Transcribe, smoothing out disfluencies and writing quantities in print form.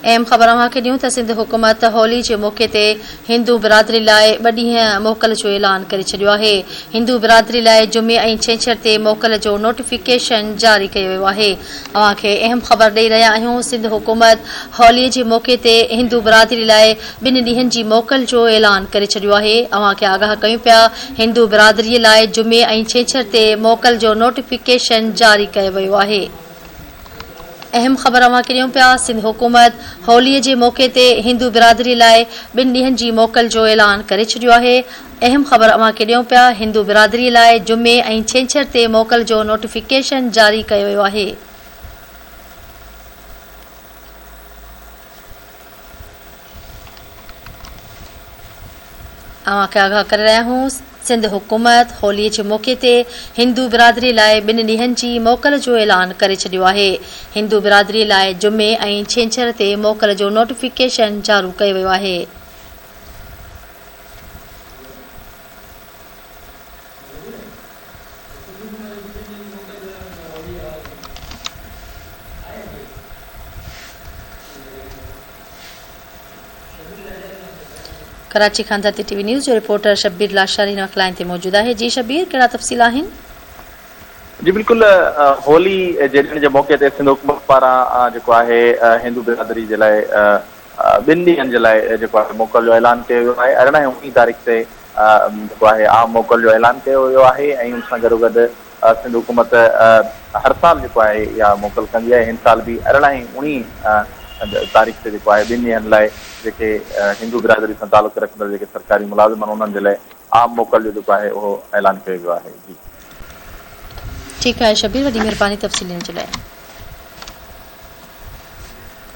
اهم خبر اوهان کي ڏيون ته سنڌ حڪومت هولي جي موقعي تي هندو برادري لاء ٻه ڏينهن موڪل جو اعلان ڪري ڇڏيو آهي. هندو برادري لاء جمعي ۽ ڇنڇر تي موڪل جو نوٽيفڪيشن جاري ڪيو ويو آهي. اوهان کي اهم خبر ڏئي رهيا آهيون سنڌ حڪومت هولي جي موقعي تي هندو برادري لاء ٻن ڏينهن جي موڪل جو اعلان ڪري ڇڏيو آهي. اوهان کي آگاهه ڪيون پيا هندو برادري لاء جمعي ۽ ڇنڇر تي موڪل جو نوٽيفڪيشن جاري ڪيو ويو آهي. اهم خبر اوهان کي ڏيون پيا، سنڌ حڪومت هولي جي موقعي تي هندو برادري لاء ٻن ڏينهن جي موڪل جو اعلان ڪري ڇڏيو آهي. اهم خبر اوهان کي ڏيون پيا، هندو برادري لاء جمعي ۽ ڇنڇر تي موڪل جو نوٽيفڪيشن جاري ڪيو ويو آهي. اوهان کي آگاهه ڪري رهيا آهيون سنڌ حڪومت هولي جي موقعي تي هندو برادري لاء ٻن ڏينهن جي موڪل جو اعلان ڪري ڇڏيو آهي هندو برادري لاء جمعي ۽ ڇنڇر تي موڪل جو نوٽيفڪيشن جارو ڪيو ويو آهي. ڪراچي کان ڌرتي ٽي وي نيوز جو رپورٽر شبير لاشاري هن وقت لائين تي موجود آهي جي شبير ڪهڙا تفصيل آهن؟ جي بلڪل هولي جي ڏڻ جي موقعي تي سنڌ حڪومت پاران جيڪو آهي هندو برادري جي لاء ٻن ڏينهن جي لاء جيڪو آهي موڪل جو اعلان ڪيو ويو آهي 18 ۽ 19 تاريخ تي جيڪو آهي عام موڪل جو اعلان ڪيو ويو آهي ۽ ان سان گڏوگڏ سنڌ حڪومت هر سال جيڪو آهي اها موڪل ڪندي آهي هن سال به 18 ۽ 19 تاريخ تي جيڪو آهي ٻن ڏينهن لاء جيڪي هندو برادري سان تعلق رکندڙ جيڪي سرڪاري ملازم آهن انهن جي لاء عام موڪل جو جيڪو آهي اهو اعلان ڪيو ويو آهي جي. ٺيڪ آهي شبير وڏي مھرباني تفصيل ڏيڻ جي لاء.